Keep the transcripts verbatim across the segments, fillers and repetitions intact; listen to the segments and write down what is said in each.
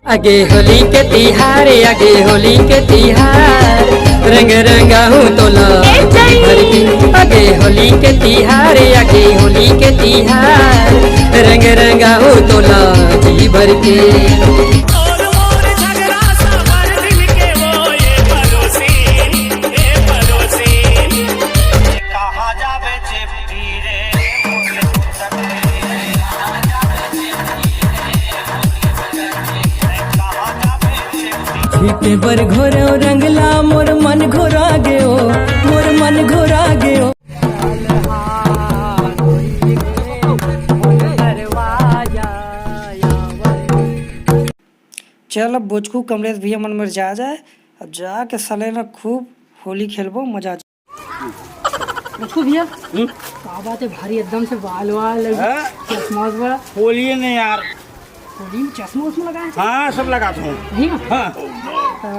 आगे होली के तिहार, आगे होली के तिहार, रंग रंगाहूँ तोला जी भर के। आगे होली के तिहार, आगे होली के तिहार, रंग रंगाहूँ तोला जी भर के। छिटे बर घोरो रंगला, मोर मन घोरा गयो, मोर मन घोरा गयो। चल, अब बोचकू कमलेश भैया मन मेर जा जाए, अब जाके साले ना खूब होली खेलबो, मजा आ जाए। बोचकू भैया, हम्म? का बात है, भारी एकदम से बाल वाल, हाँ? चश्मा वश्मा। होली है ना यार। होली में चश्मा वश्मा लगाए? हाँ, सब लगात हूँ। नहीं ना? हाँ। तो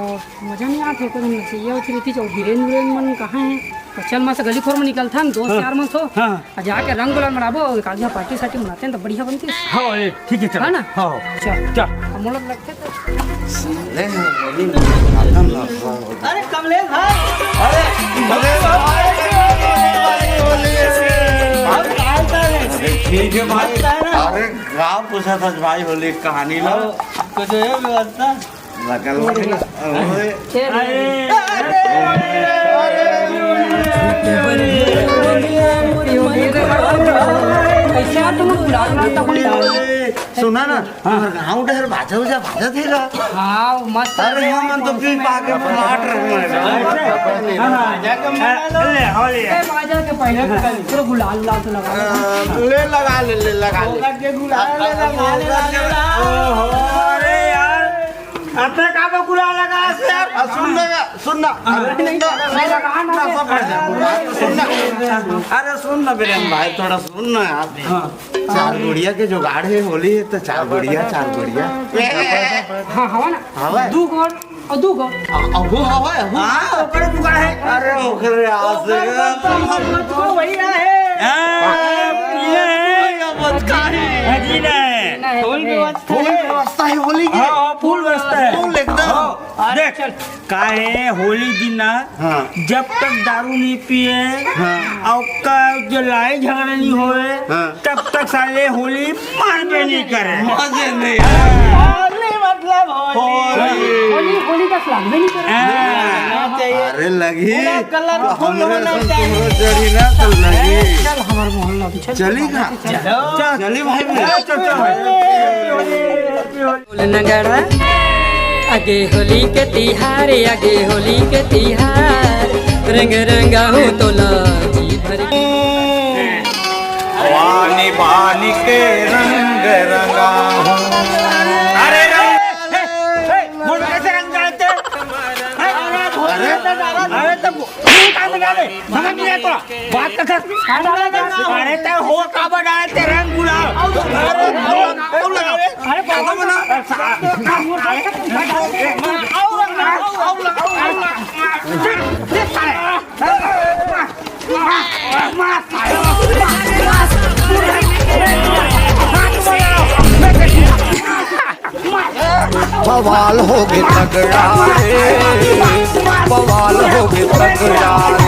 मजा नहीं आत है, कोई नचैया उचैया थी, जो हीरोइन वीरोइन मन कहाँ है? तो चल, मस्त गली खोर में निकलथन, दोस्त हाँ। यार मन सो। हाँ। आ जाके रंग गुलाल मनाबो, कालिया पार्टी सार्टी मनाते हैं तो बढ़िया बनती है। हाँ, ए, ठीक है, चल। है ना? हाँ, हाँ। चल। चल। अब मोला लगते तो ले, होली में खत्म ना हो। अरे कमलेश भाई। अरे, अरे, भाई, होली है। भाई, हाल चाल है? अरे, ठीक है भाई। अरे, का पूछा था भाई होली की कहानी ला? कुछ है व्यवस्था? लगल भाई। अरे। अरे। कैसे यार तुम बुला रहे हो? सुना ना, हाँ। तुम्हारे गाँव डहर बाजा उजा बाजत हे का? हाँ, मस्त अरे, है, हम तो पी पा के फुलाट रहे हैं। हाँ, हाँ। बाजा के मजा लो। ले, हो ले। ए, बाजा के पहले पूरा गुलाल उलाल तो लगा लो। हाँ, ले लगा ले, ले लगा ले। होकर के गुलाल ले लगा ले, लगा ले। ओहो, अरे यार, अपने का पे गुलाल लगा से यार। आ, सुन ना, सुन ना। हाँ। अरे, सुन ना। नहीं, लगा ना। सुन ना, सुन ना। अरे, सुन ना, बीरेन भाई, थोड़ा सुन ना यार। हाँ। चार गुड़िया के जुगाड़ है, होली है तो चार गुड़िया, चार गुड़िया। हाँ, हवा ना। हवा है। दू गो और दू गो। आ, अबो हवा है, अबो। हाँ, ओकरे जुगाड़ है। अरे, ओकरे आज ओकर से। तो हम तो वही रहे। हाँ, ये है। क्या बचका है? हाँ जी, नहीं। नहीं, फुल नहीं। व्यवस्था फुल है। व्यवस्था है होली की। हाँ, हाँ, फुल व्यवस्था है। फुल एकदम। हाँ, अरे देख, चल। काहे होली दिन ना हाँ। जब तक दारू नहीं पिए हाँ। और का जो लड़ाई झगड़ा नहीं होए, हाँ। तब तक साले होली मानबे नहीं करे। मजे नहीं। होली मतलब होली। होली। होली, होली का flag भी नहीं करे। हाँ। होना चाहिए। अरे लगी। पूरा colourful हमरे होना संग चाहिए। तुम्हरो चढ़ी ना तो लगी। चल हमारे मोहल्ला में चल। चली का? चल। चल। चली भाई, चल, चल, चल भाई। नगड़ा। आगे होली के तिहार, आगे होली के तिहार, रंग रंगाहूँ तोला जी भर। पानी पानी के रंग रंगाहूँ। अरे रंग, हे, हे, हे, मुड़ कैसे रंग डालते? अरे, अरे, तो तू कहाँ लगा ले? समझ नहीं आया तो। बात तो कर। अरे, तो हो का बना है तेरा गुलाब? अरे, अरे, बाबा बना। बवाल होगे तगड़ा रे, बवाल होगे तगड़ा रे।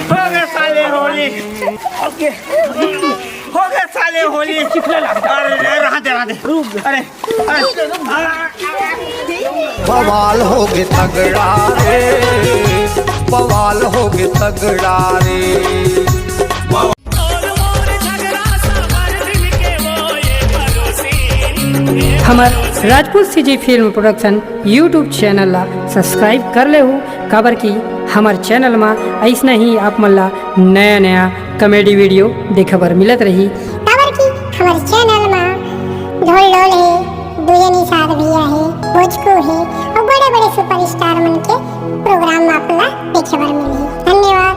हो गए साले होली। ओके। हो गए साले होली। अरे, अरे, रहने दे, रहने दे। अरे, अरे, अरे। बवाल होगे तगड़ा रे, बवाल होगे तगड़ा रे। हमर Rajput CG film production YouTube channel ला subscribe कर लेहू, काबर कि हमर चैनल मा अइसना ही आप मन ला नया नया comedy video देखे बर मिलत रही। काबर कि हमर चैनल मा ढोल ढोल हे, दुयनी साथ भैया हे, भोजकू हे अउ बड़े बड़े superstar मन के program आप ला देखे बर मिलही। धन्यवाद।